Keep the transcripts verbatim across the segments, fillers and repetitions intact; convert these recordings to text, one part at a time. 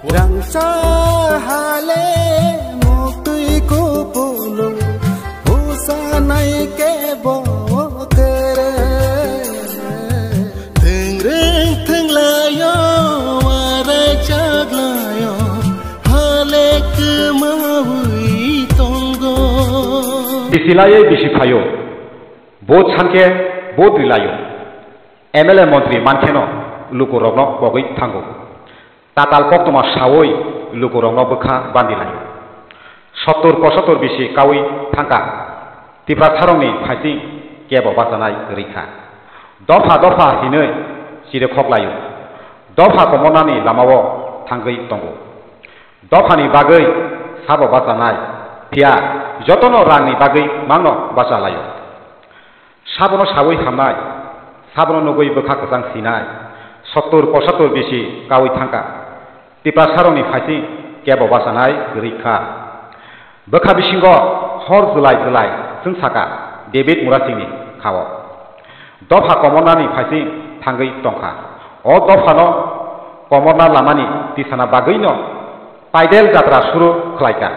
Rangsa hale muktui kupulung, husanai ke bo kere. Thengreng thenglayo, warai chaglayo, hale kemawi tongo. Bisi laiwi bisi phaio, bo sanke bo rilaio. M L A montri mankheno lukurokno pogwi thango. Tatal koktwma saui lukurokno bwkha bandi laio. Sottur pochottor bisi kaui thangkha. Tiprasarokni phaising kebo bachanai rikha. Dopha dopha hinwi chirikhok laio. Dopha komornani lamao thangwi tongo. Dophani bagwi sabo bachanai, phiya jotono rangni bagwi mangno bacha laio. Sabono saui hamnai, sabono nugui bwkha kwchang sinai, sottur pochottor bisi kaui thangkha. Tiprasarokni phaising kebo bachanai kwrwi kha. Bwkha bisingo hor jwlai jwlai chwng sakha David Murasingni khao. Dopha komornani phaising thangwi tongkha. O dophano komorna lamani tisana bagwino Paidel jatra suru khlaikha.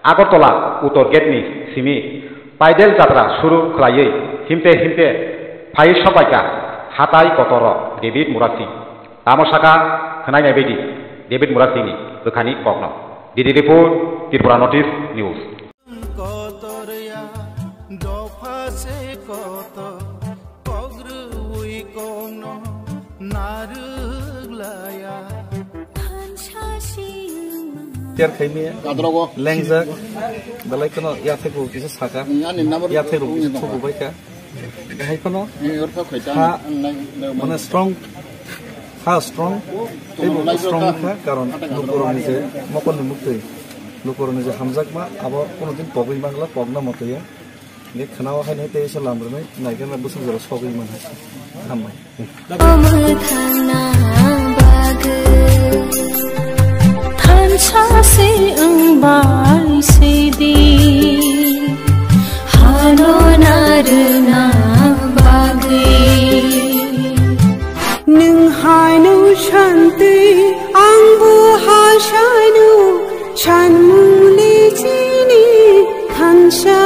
Agartala Uttor Gate ni simi Paidel jatra suru khlaiwi himte himte phai sokbaikha hatai kotoro David Murasing. Tamo saka khwnai nai baidi David Murasing ni bwkhani kokno. Didi Ripur, Tripura Notice News. Kotor ya, dopha se kotor, kok rwui kokno narwk laya. Tiyar khaimaya, lengjak, belai kheno yathai bo kisa saka, yathai rok kisa thukubaikha. Hai phano ha, mane strong, ha strong, teibo strong kha, karon lukurokni je mokolni muktwi, lukurokni je hamjakma, abo kono din pogwi mangla, pogna motoya. Nge khwnao haino tei se lam rwnai, naikhe na bwswk jora sogwi manha. Hambai. Omo thangna bagwi thansa se wng bai se di. Hano narwna bagwi. Nwng haino shanti, angbo hasaino, sanmungni chini thansa.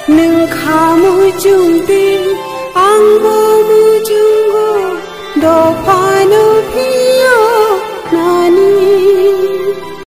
Nwng kha muchungdi, angbo muchungo, dophano phi